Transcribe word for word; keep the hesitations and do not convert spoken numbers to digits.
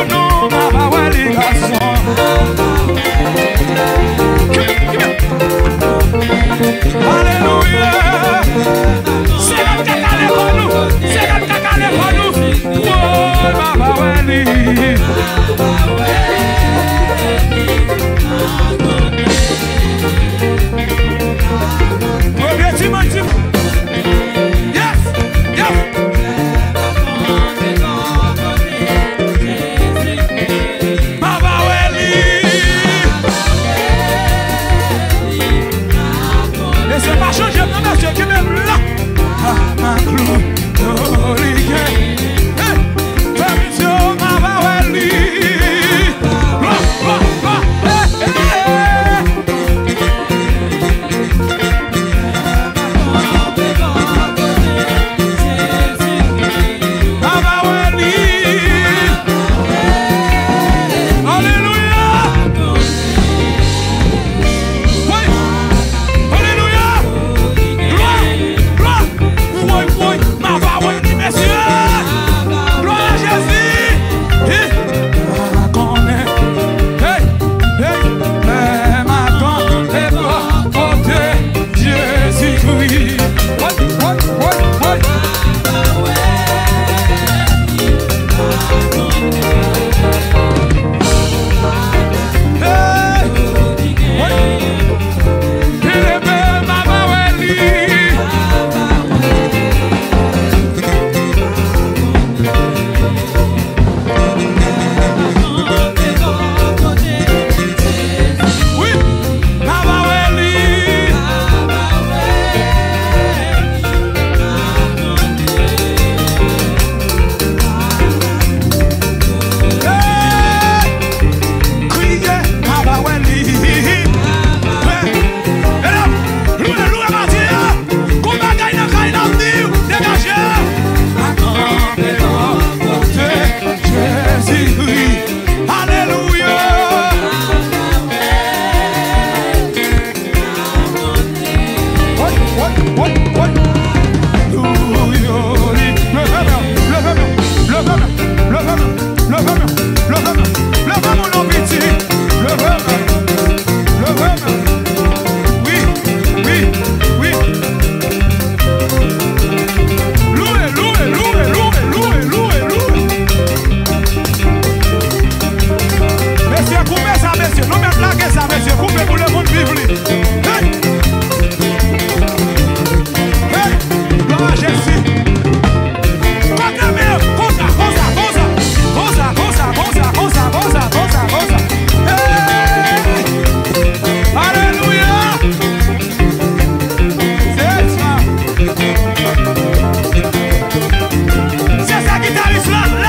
Non, m a pa wè li gason. Alelouya. Se gad kaka lè kò nou. Se gad kaka lè kò nou. Woy, m a pa wè li. Premye dimanch di. Yes! Yes! M a pa wè li. Mesye, pa chanje m non, mesye, kenbe m la. A, a, glorifye. Hey! Fè misyon, m a pa wè li. Glwa, glwa, glwa. Hey, hey, hey. Alelouya! Wi! Alelouya! Glwa! Glwa! Woy, woy! M a pa wè li, mesye! Glwa a Jezi! Hey! Konnen! Hey! Hey! Lè m a tande vwa kote Jezikri. Woy, woy, woy, woy. Hey! Woy. Byeneme, m a pa wè li. Wi, m a pa wè li. Hey! Kriye, m a pa wè li. Hey! Medam, louwe, louwe Bondye a. Gon bagay nan kay n ap viv, degaje. Atann, atann, kote Jezikri. Alelouya. Woy, woy, woy, woy. Alelouya. Leve men, leve men, leve men, leve men, leve men, leve men, leve men, non, piti. Leve men, leve men. Wi, wi, wi. Louwe, louwe, louwe, louwe, louwe, louwe, louwe. Mesye, koupe sa, mesye. Nou mèt lage sa, mesye. Koupe pou lemonn viv li. Hey! Hey! Glwa a Jezi. Kote men yo? Konsa, konsa, konsa. Konsa, konsa, konsa. Hey! Alelouya! Se sa. Se sa gitaris la.